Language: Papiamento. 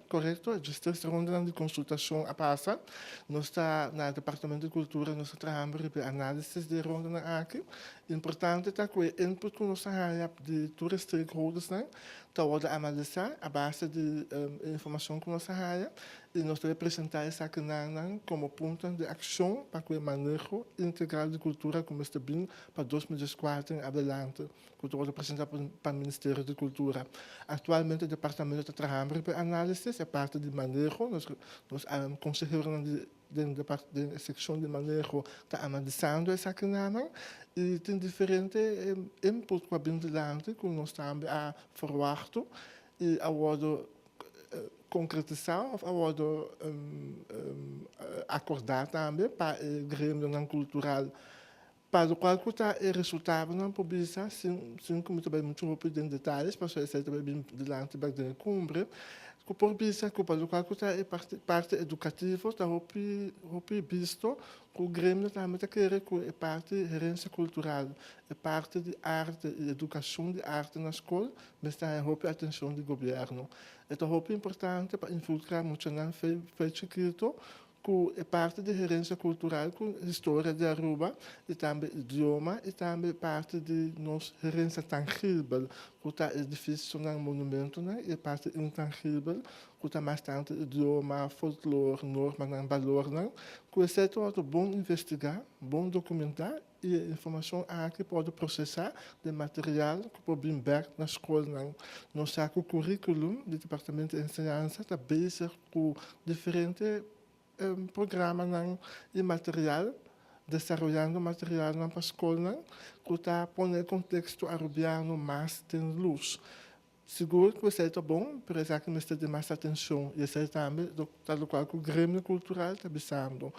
Korekto, e ronda di konsultashon a pasa. Nos ta na Departamento di Kultura, nos ta trahando riba análisis di e ronda aki. Importante ta ku e input ku nos a di tur stakeholders ta wòrdu analisá a base di informashon ku nos a i nos ta presentá esaki komo punto di akshon pa e maneho integral di kultura ku ta bin pa 2004 en adelante, ku ta presentá pa Ministerio di Kultura. Aktualmente e departamento ta trahando riba análisis, e parti di maneho, nos konsehero di sekshon di maneho ta analisando esaki i tin diferente input ku a bin dilanti ku nos tambe a verwacht i a wòrdu konkretisá òf a wòrdu akordá tambe pa e gremio kultural, pa loke ku ta e resultadonan por bisa sin ku tambe muchu hopi den detaye, pasobra esei tambe bin dilanti den kumbre, ku por bisa ku pa loke ku ta e parti edukativo ta hopi hopi bisto ku gremio tambe ta kere ku e parti herensia kultural, e parti di arte i edukashon di arte na skol mester ta hopi atenshon di gobièrnu. E ta hopi importante pa infiltrá muchanan for di chikitu ku e parti di herensia kultural, ku historia di Aruba i tambe idioma i tambe parti di nos herensia tangibel, ku ta edifisionan, monumentonan, i parti intangibel, ku ta mas tantu idioma, folklore, normanan, balornan, ku esei ta bon investigá, bon dokumentá i e informashon aki por prosesá di material ku por bin bèk na skol. Nos sa ku curriculum di Departamento di Enseñansa ta bezig ku diferente programa i material, desaroyando material pa skol ku ta pone konteksto arubiano mas den lus. Sigur ku esei ta bon, pero esaki mester di mas atenshon. I esei tambe ta loke ku gremio kultural ta bisando.